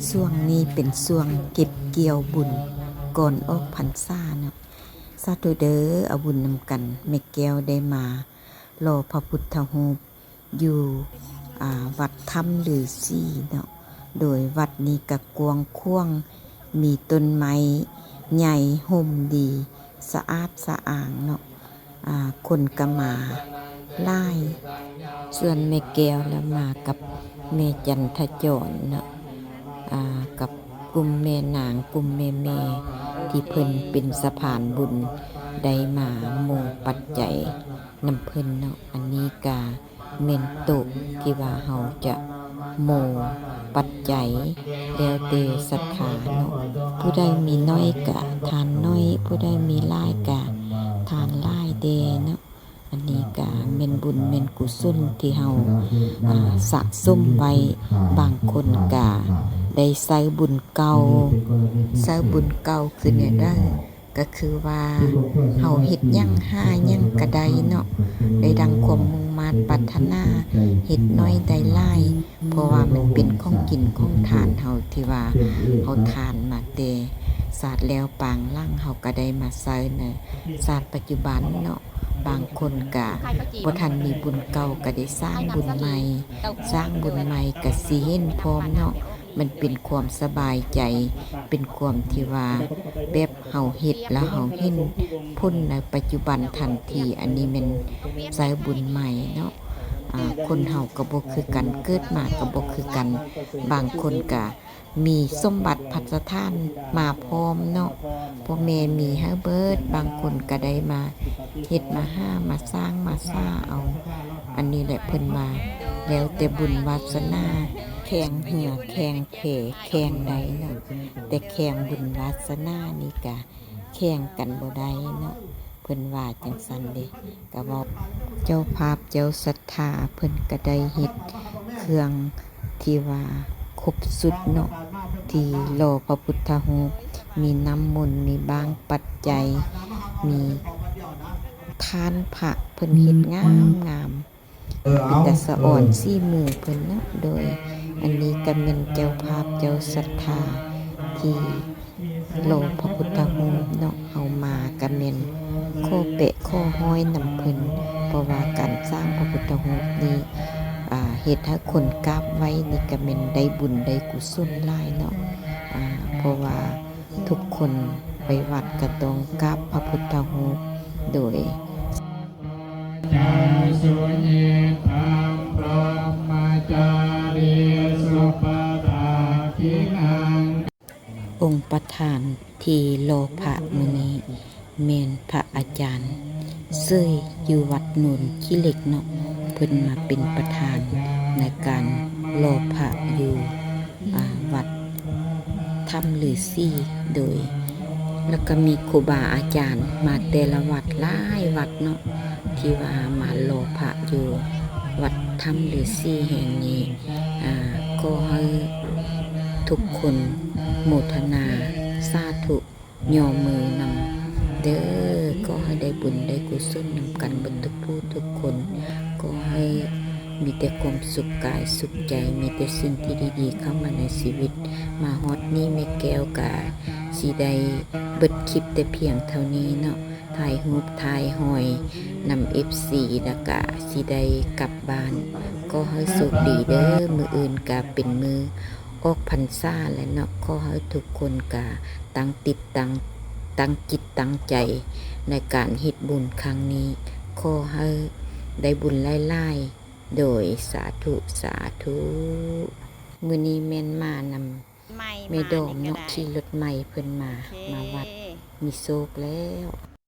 ຊ່ວງນີ້ເປັນຊ່ວງເກັບກ່ຽວບຸນກ່ອນອອກພັນສາເນາະ. ສາທຸເດີ ເອົາບຸນນຳກັນ. ແມ່ແກ້ວໄດ້ມາຫຼໍ່ພະພຸດທະຮູບຢູ່ ອາ ວັດຖ້ຳລືສີເນາະ. ໂດຍວັດນີ້ກະກວ້າງຂວາງ ມີຕົ້ນໄມ້ໃຫຍ່ຮົ່ມດີ ສະອາດສະອາງເນາະ. ອາ ຄົນກະມາຫຼາຍ. ສ່ວນແມ່ແກ້ວລະມາກັບແມ່ຈັນທະຈອນເນາະ ອາ ກັບກຸ່ມແມ່ນາງ ກຸ່ມແມ່ໆ ທີ່ເພິ່ນເປັນສະພານບຸນ ໄດ້ມາໂມປັດໄຈນຳເພິ່ນເນາະ. ອັນນີ້ກະ ແມ່ນໂຕະທີ່ວ່າເຮົາຈະໂມປັດໄຈ ແລ້ວແຕ່ສັດທາເນາະ. ຜູ້ໃດມີໜ້ອຍກະທານໜ້ອຍ ຜູ້ໃດມີຫຼາຍກະທານຫຼາຍແດ່ເນາະ. ອັນນີ້ກະແມ່ນບຸນແມ່ນກຸສົນທີ່ເຮົາ ອາ ສະສົມໄວ້. ບາງຄົນກະໄດ້ໃຊ້ບຸນເກົ່າ ໃຊ້ບຸນເກົ່າຄືແນວໃດ? ກະຄືວ່າເຮົາເຮັດຫຍັງຫາຫຍັງກະໄດ້ເນາະ ໄດ້ດັ່ງຄວາມມຸ່ງມາດປາດຖະໜາ ເຮັດໜ້ອຍໄດ້ຫຼາຍ ເພາະວ່າມັນເປັນຂອງກິນຂອງທານເຮົາ ທີ່ວ່າເຮົາທານມາແຕ່ຊາດແລ້ວປາງຫຼັງ ເຮົາກະໄດ້ມາໃຊ້ໃນຊາດປັດຈຸບັນເນາະ. ບາງຄົນກະບໍ່ທັນມີບຸນເກົ່າ ກະໄດ້ສ້າງບຸນໃໝ່ ສ້າງບຸນໃໝ່ກະຊິເຫັນພ້ອມເນາະ. ມັນເປັນຄວາມສະບາຍໃຈ ເປັນຄວາມທີ່ວ່າແບບເຮົາເຮັດແລ້ວເຮົາເຫັນຜົນໃນປັດຈຸບັນທັນທີ. ອັນນີ້ແມ່ນໃຊ້ບຸນໃໝ່ເນາະ. ອາ ຄົນເຮົາກະບໍ່ຄືກັນ ເກີດມາກະບໍ່ຄືກັນ. ບາງຄົນກະມີສົມບັດພັດສະຖານມາພ້ອມເນາະ ພໍ່ແມ່ມີໃຫ້ເບີດ. ບາງຄົນກະໄດ້ມາເຮັດມາຫາ ມາສ້າງມາສ້າເອົາ. ອັນນີ້ແຫຼະເພິ່ນວ່າ ແລ້ວແຕ່ບຸນວາສະໜາ ແຂ່ງເຮືອແຂ່ງແພ ແຂ່ງໄດ້ເນາະ ແຕ່ແຂ່ງບຸນວາສະໜານີ້ກະແຂ່ງກັນບໍ່ໄດ້ເນາະ ເພິ່ນວ່າຈັ່ງຊັ້ນເດ້. ກະເວົ້າເຈົ້າພາບເຈົ້າສັດທາ ເພິ່ນກະໄດ້ເຮັດເຄື່ອງທີ່ວ່າຄົບຊຸດເນາະ ທີ່ຫຼໍ່ພະພຸດທະຮູບ ມີນ້ຳມົນ ມີບາງປັດໄຈ ມີຖານພະ ເພິ່ນເຮັດງາມໆ ເປັນຕາສະອອນສີມືເພິ່ນເນາະ. ໂດຍອັນນີ້ກະແມ່ນເຈົ້າພາບເຈົ້າສັດທາທີ່ ຫຼໍ່ພະພຸດທະຮູບເນາະ ເຮົາມາກະແມ່ນຂໍແປະຂໍຫ້ອຍນຳເພິ່ນ ເພາະວ່າການສ້າງພະພຸດທະຮູບນີ້ ອາ ເຮັດໃຫ້ຄົນກາບໄຫວ້ນີ້ກະແມ່ນໄດ້ບຸນໄດ້ກຸສົນຫຼາຍເນາະ. ອາ ເພາະວ່າທຸກຄົນໄປວັດກະຕ້ອງກາບພະພຸດທະຮູບ. ໂດຍ ອົງປະທານທີ່ຫຼໍ່ພະມື້ນີ້ແມ່ນພະອາຈານເສີຍ ຢູ່ວັດໂນນຂີ້ເຫຼັກເນາະ ເພິ່ນມາເປັນປະທານໃນການຫຼໍ່ພະຢູ່ ອາ ວັດຖ້ຳລືສີ. ໂດຍ ແລ້ວກະມີຄູບາອາຈານມາແຕ່ລະວັດ ຫຼາຍວັດເນາະ ທີ່ວ່າມາຫຼໍ່ພະຢູ່ວັດຖ້ຳລືສີແຫ່ງນີ້. ອາ ຂໍໃຫ້ທຸກຄົນໂມທະນາສາທຸ ຍໍມືນຳເດີ. ຂໍໃຫ້ໄດ້ບຸນໄດ້ກຸສົນນຳກັນເບິດທຸກຜູ້ທຸກຄົນ. ຂໍໃຫ້ມີແຕ່ຄວາມສຸກກາຍສຸກໃຈ ມີແຕ່ສິ່ງທີ່ດີໆເຂົ້າມາໃນຊີວິດ. ມາຮອດນີ້ແມ່ແກ້ວກະຊິໄດ້ເບິດຄລິບແຕ່ພຽງເທົ່ານີ້ເນາະ. ຖ່າຍຮູບຖ່າຍຮອຍນຳເອັຟຊີ ແລ້ວກະຊິໄດ້ກັບບ້ານ. ຂໍໃຫ້ໂຊກດີເດີ. ມື້ອື່ນກະເປັນມື້ອອກພັນສາແລ້ວເນາະ. ຂໍໃຫ້ທຸກຄົນກະຕັ້ງຕິດ ຕັ້ງ ຕັ້ງຈິດຕັ້ງໃຈໃນການເຮັດບຸນຄັ້ງນີ້. ຂໍໃຫ້ໄດ້ບຸນຫຼາຍໆ. ໂດຍ ສາທຸ ສາທຸ. ມື້ນີ້ແມ່ນມານຳ ແມ່ດອມເນາະ ຂີ່ລົດໃໝ່ເພິ່ນມາ ມາວັດ ມີໂຊກແລ້ວ.